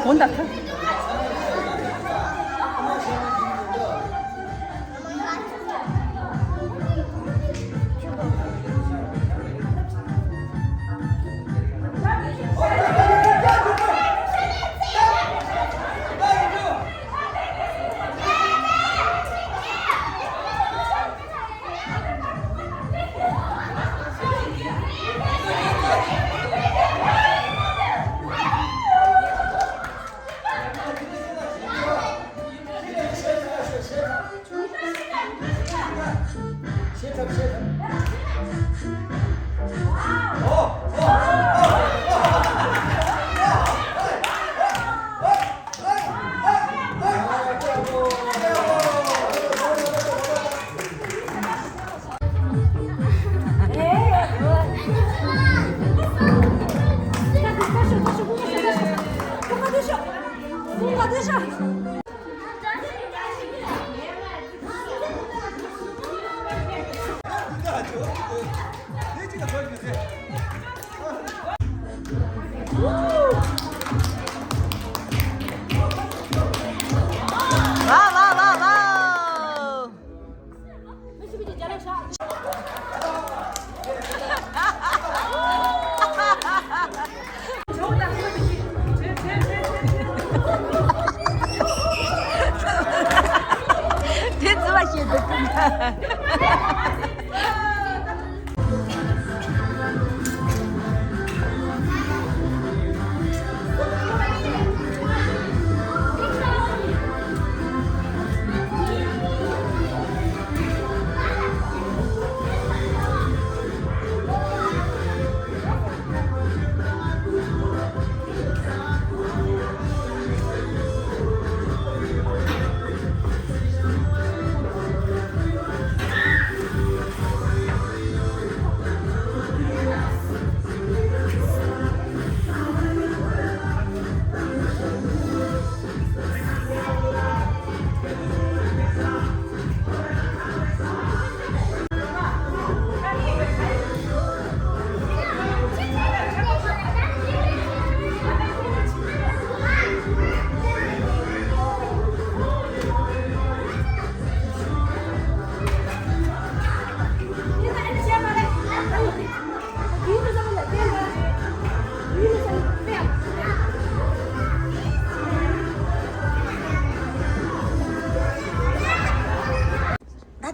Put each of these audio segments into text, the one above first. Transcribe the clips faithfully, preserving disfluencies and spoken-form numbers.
འོ་ད་ཁ། ཝའོ་ཝའོ་ཝའོ་ཝའོ། དེ་ཙི་བ་ཞིག་འདུག་ད་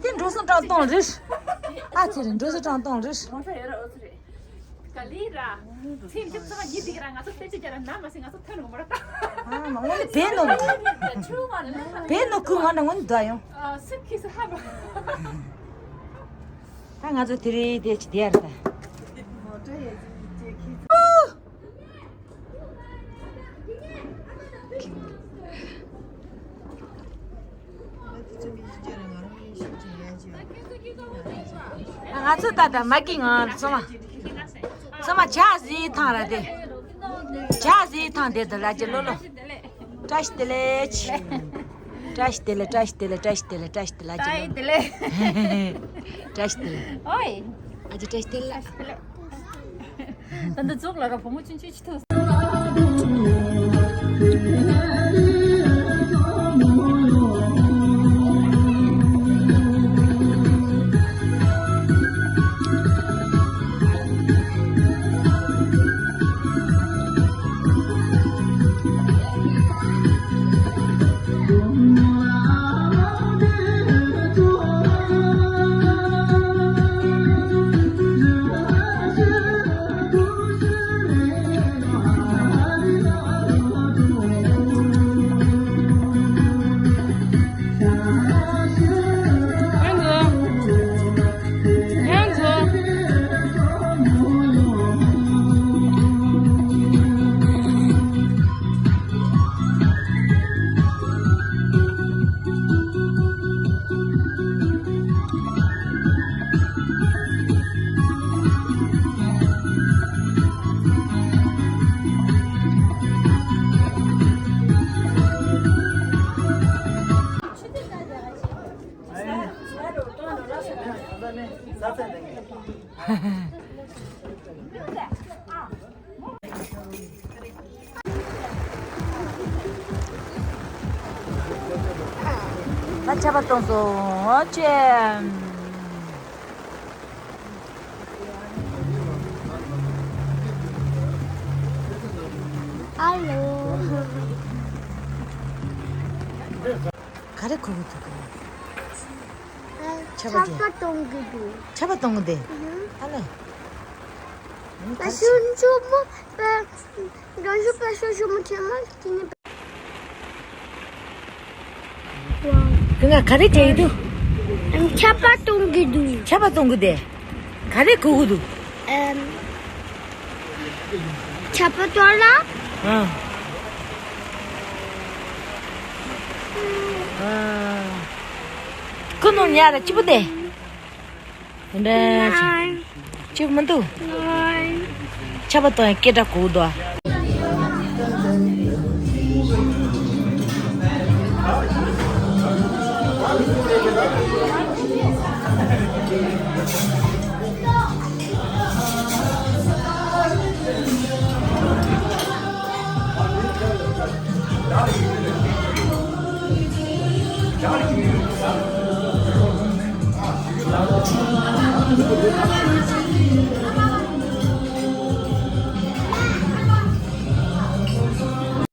དེ་འགྲོ་སོང་གྲངས་གཏོང་རེད། ཨ་ཚེ་རིང་འགྲོ་སོང་གྲངས་གཏོང་རེད། ག་ལེ་ར། ཚེ་འདི་ཚང་མ་ཡིད་དེ་ར་ང་ཚོ་སྟེར་ཅི་རྒྱ་ར་ན་མ་སེ་ང་ཚོ་ཐོན་ནོ་མ་ར་ད། ཨ་མ་ངོ་ནི་བེ་ནོ། བེ་ནོ་ཁུ་ང་ན་ངོ་ནི་ད་ཡོང་། ཨ་སེ་ཁི་སེ་ཧ་ར། ད་ང་ཚོ་དེ་རེད་དེ་ཅི་དེ་ཡར་ད། ང་ཚོ་ད་ད་མ་ཀི་ང་ཚོ་མ་ཚོ་མ་ཇ་ཟི་ཐང་ར་དེ་ཇ་ཟི་ཐང་དེ་ད་ལ་ཅི་ལོ་ལོ། བཀྲ་ཤིས་བདེ་ལེགས། བཀྲ་ཤིས་བདེ་ལེགས། བཀྲ་ཤིས་བདེ་ལེགས། བཀྲ་ཤིས་བདེ་ལེགས། བཀྲ་ཤིས་བདེ་ལེགས། བཀྲ་ཤིས་བདེ་ལེགས། བཀྲ་ཤིས་བདེ་ལེགས། ཨོའི། ཨ་ཅེ་བཀྲ་ཤིས་བདེ་ལེགས། ད་འདི་ཙོག་ལ་ར་བུ་མོ་ཆུང་ཆུང་ཅི་ཐུག་ཆར་པ་གཏོང་སོང་ཅེ། ཨ་ལོ། ག་རེ་གོ་གི་འདུག་གི། ཆར་པ་ཆར་པ་གཏོང་གི་འདུག་ཆར་པ་གཏོང་གི་འདུག་ཨ་ལེ། ད་ཤུན་ཆུ་མོ་པ། རང་ཤུ་པ་ཤུ་ཤུ་མོ་ཆེན་མོ་དེ་ནི། ཁྱོད་ང་ག་རེ་བྱེད་ཀྱི་འདུག་ཆར་པ་གཏོང་གི་འདུག་ཆར་པ་གཏོང་གི་འདུག་ག་རེ་གོ་གི་འདུག་ཨེམ། ཆར་པ་གཏོང་ལ། ཨ། ཨ། ཁོ་ནོར་ཉ་ར་ཅི་པོ་དེ། འདྲ་ཅི་མི་འདུག་ཆར་པ་གཏོང་ཡ་སྐད་སྒྲ་གོ་གི་འདུག